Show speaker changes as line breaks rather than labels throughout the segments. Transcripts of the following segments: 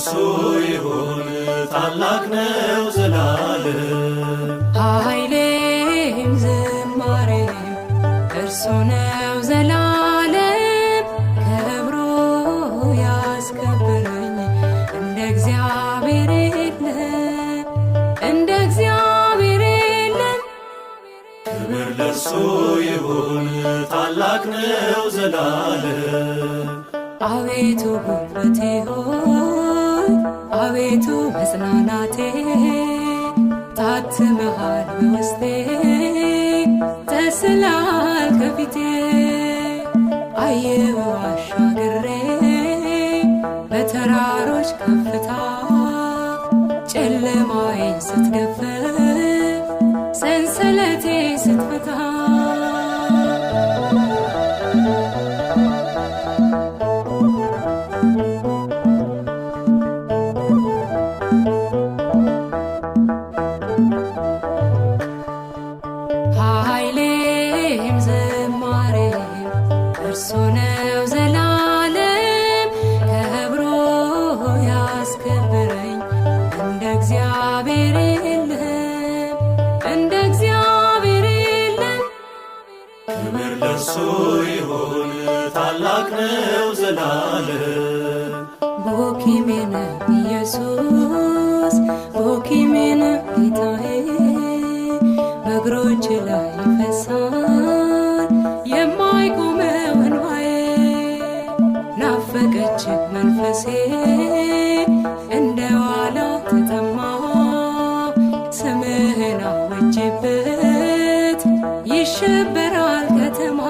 ለእርሱ ይሁን፣ ታላቅ ነው ዘላለም።
ኃይሌም ዝማሬም እርሱ ነው ዘላለም፣ ከብሮ ያስከበረኝ እንደ እግዚአብሔር የለም፣ እንደ እግዚአብሔር የለም።
ክብር ለእርሱ ይሁን፣ ታላቅ ነው ዘላለም።
አቤቱ ጉልበቴ ሆይ፣ አቤቱ መጽናናቴ፣ ታትመሃል በውስጤ፣ ተስለሃል ከፊቴ። አየሁ አሻግሬ በተራሮች ከፍታ፣ ጨለማዬን ስትገፍፍ፣ ሰንሰለቴ ስትፈታ። ኃይሌም ዝማሬም እርሱ ነው ዘላለም፣ ከብሮ ያስከበረኝ እንደ እግዚአብሔር የለም፣ እንደ እግዚአብሔር የለም።
ክብር ለእርሱ ይሁን፣ ታላቅ ነው ዘላለም።
ቦኪሜነ ኢየሱስ፣ ቦኪሜነ ጌታዬ፣ በእግሮች ላይ ይፈሳል የማይቆመው እንባዬ። ናፈቀች መንፈሴ፣ እንደ ዋላ ተጠማ፣ ስምህን አውጄበት ይሸበራል ከተማ።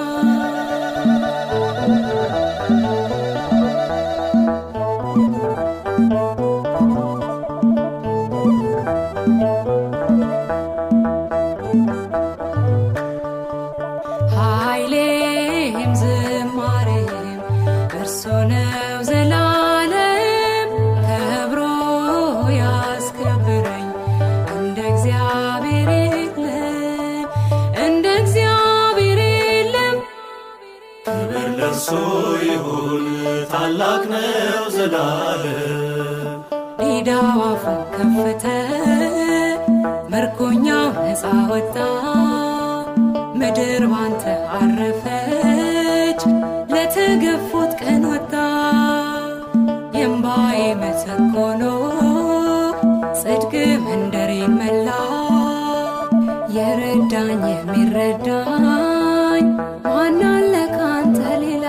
ኃይሌም ዝማሬም እርሱ ነው ዘላለም፣ ከብሮ ያስከበረኝ እንደ እግዚአብሔር የለም፣ እንደ እግዚአብሔር የለም።
ክብር ለእርሱ ይሁን፣ ታላቅ ነው ዘላለም።
ዲዳው አፉን ከፈተ፣ ምርኮኛው ነፃ ወጣ፣ ምድር ባንተ አረፈች፣ ለተገፉት ቀን ወጣ። የእምባዬ ምትክ ሆኖ ጽድቅ መንደሬን መላ። የረዳኝ የሚረዳኝ ማን አለ ካንተ ሌላ?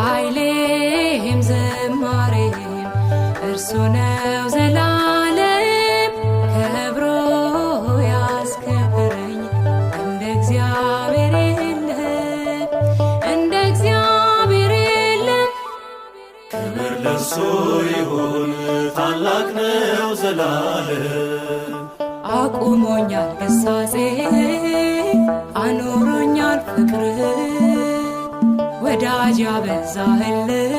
ኃይሌም ዝማሬም እርሱ ነው ዘላለም፣ ከብሮ ያስከበረኝ እንደ እግዚአብሔር የለም፣ እንደ እግዚአብሔር የለም።
ክብር ለእርሱ ይሁን፣ ታላቅ ነው ዘላለም።
አቁሞኛል ግሳጼ፣ አኑሮኛል ፍቅር፣ ወዳጅ ያበዛህልኝ።